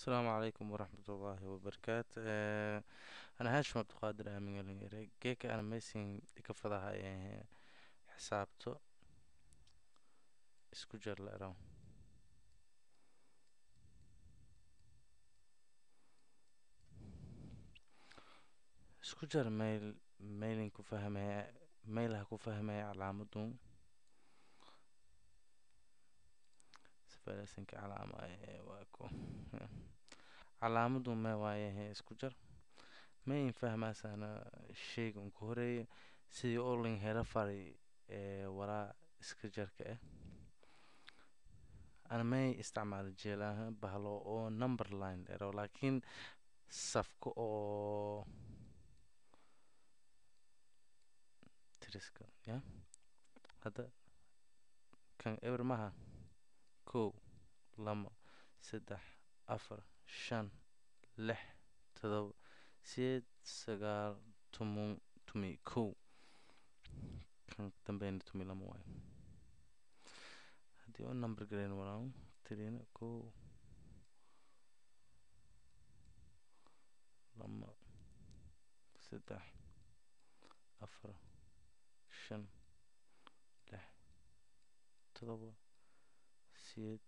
Asalaamu calaykum waraxmatullaahi wabarakaatu. Ana Haashim Cabdiqaadir Aamin Galingare geeka ana maysin ka fadahay xisaabto isku jar la eraw. Isku jar mayl maylin ku fahmaya maylaha ku fahmaya calaamadun sifaysanka calaama waa ku calaamadun ma waayahay isku jar ma in fahmaasana sheyga unka horeeya sidii oo lin hela faray walaa iska jarka ah. Ana may isticmaalo jeelaha bahlo oo number line ero, laakiin safka oo tiriska ya hadda kan eber maha 1, 2, 3, 4, 5, 6, 7, 8, 9, 10, 11 kan dambeyna 12 waayo. Haddii oo number gareyn walaa tirina 1, 2, 3, 4, 5, 6,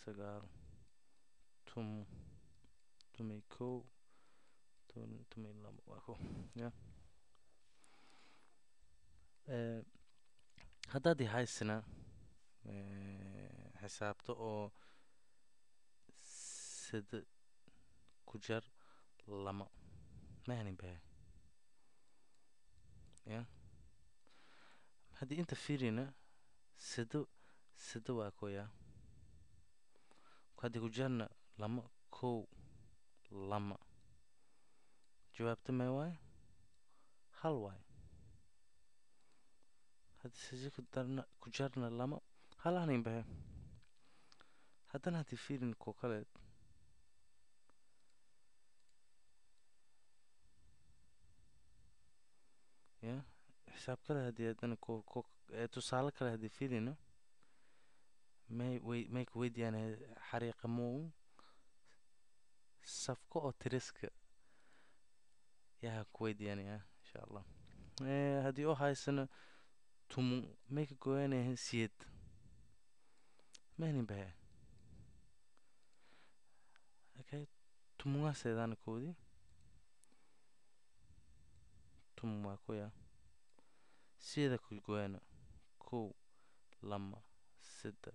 7, 8, 9, 10, 11, 12 waa ko ya. Haddaad haysana xisaabta oo sida ku jar 2 mahanin bahe ya. Haddii inta fiirina sido sido waa koya, haddii ku jarna 2, 1, 2 jawaabta mee waaye 1 waaye. Haddii sida ku darna ku jarna 2 hal hanin bahe. Haddana haddii fiirin koo kale ya xisaab kale, haddii haddana ko tusaale kale haddii fiirino may way may ku weydiiyaan xariiqa muu safka oo tiriska yaha ku weydiiyanaya insha Allah. Haddii oo haysano 10 may ka goyanayahan 8 mahnin bahe. Okay, tumunga seedana koodi 10 waa koya sida ku goyana 1, 2, 3,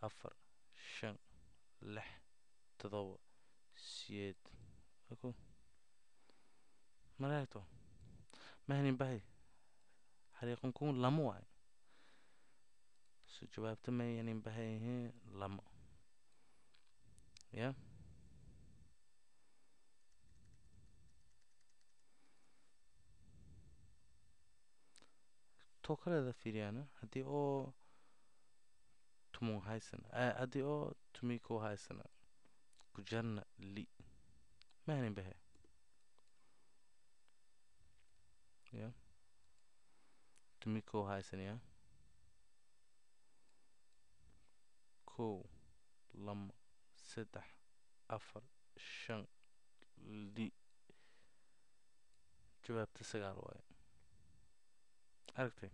4, 5, 6, 7, 8 ako maraagto mahnin bahay xariiqan kun 2 waay. So jawaabta mayanin bahay 2 ya. Too kaleeda fiiriyana haddii oo 10 haysana, haddii oo 11 haysana ku jarna li mahanin bahe ya 11 haysana ya 1, 2, 3, 4, 5, 6 jawaabta 9 waaye. Aragtay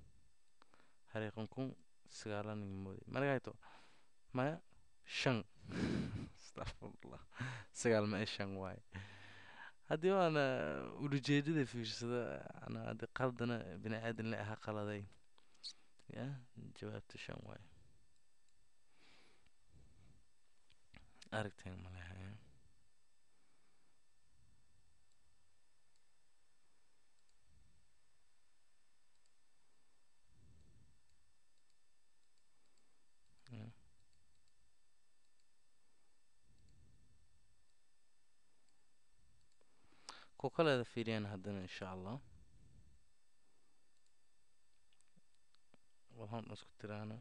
xariiqan kun 9 mooday maragayto maya 5 astaqfirullah 9 ma 5 waaye. Haddii waana ulajeedada fiirsada ana haddii qaldana bini aadan la aha qaladay ya jawaabta 5 waaye. Aragteen malaha ya. Ku kaleeda fiiriyaan haddana insha Allah waxaan isku tiraana